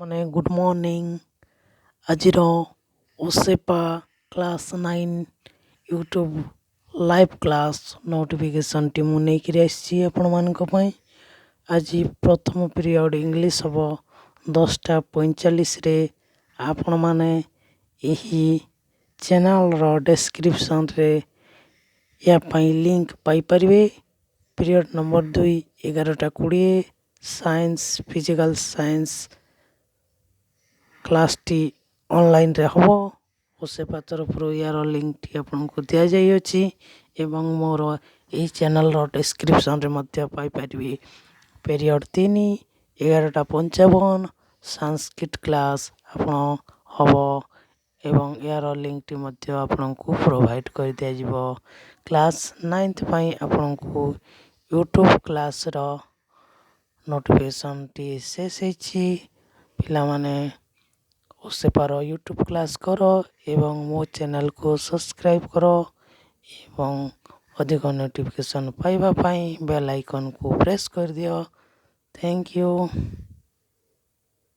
ମାନେ good morning. ଆଜିର OSEPA class 9 YouTube live class ନୋଟିଫିକେସନ୍ଟି ମୁଁ ନେଇକରି ଆସିଛି ଆପଣମାନଙ୍କ ପାଇଁ। ଆଜି ପ୍ରଥମ ପିରିୟଡ଼ ଇଂଲିଶ ହେବ 10ଟା 45ରେ। ଆପଣମାନେ ଏହି ଚ୍ୟାନେଲ୍ର ଡେସ୍କ୍ରିପସନ୍ରେ ଏହା ପାଇଁ ଲିଙ୍କ୍ ପାଇପାରିବେ। ପିରିୟଡ଼ ନମ୍ବର 2 11ଟା 20, ସାଇନ୍ସ, ଫିଜିକାଲ୍ ସାଇନ୍ସ କ୍ଲାସ୍ଟି ଅନଲାଇନ୍ରେ ହେବ। ଓସେପା ତରଫରୁ ଏହାର ଲିଙ୍କ୍ଟି ଆପଣଙ୍କୁ ଦିଆଯାଇଅଛି ଏବଂ ମୋର ଏହି ଚ୍ୟାନେଲ୍ର ଡେସ୍କ୍ରିପସନ୍ରେ ମଧ୍ୟ ପାଇପାରିବେ। ପିରିୟଡ଼ 3 11ଟା 55, ସାଂସ୍କ୍ରିଟ କ୍ଲାସ୍ ଆପଣ ହେବ ଏବଂ ଏହାର ଲିଙ୍କ୍ଟି ମଧ୍ୟ ଆପଣଙ୍କୁ ପ୍ରୋଭାଇଡ଼ କରିଦିଆଯିବ। କ୍ଲାସ୍ ନାଇନ୍ଥ ପାଇଁ ଆପଣଙ୍କୁ ୟୁଟ୍ୟୁବ୍ କ୍ଲାସ୍ର ନୋଟିଫିକେସନ୍ଟି ଶେଷ ହେଇଛି। ପିଲାମାନେ, ଓସେପାର ୟୁଟ୍ୟୁବ୍ କ୍ଲାସ୍ କର ଏବଂ ମୋ ଚ୍ୟାନେଲ୍କୁ ସବସ୍କ୍ରାଇବ୍ କର ଏବଂ ଅଧିକ ନୋଟିଫିକେସନ୍ ପାଇବା ପାଇଁ ବେଲ୍ ଆଇକନ୍କୁ ପ୍ରେସ୍ କରିଦିଅ। Thank you.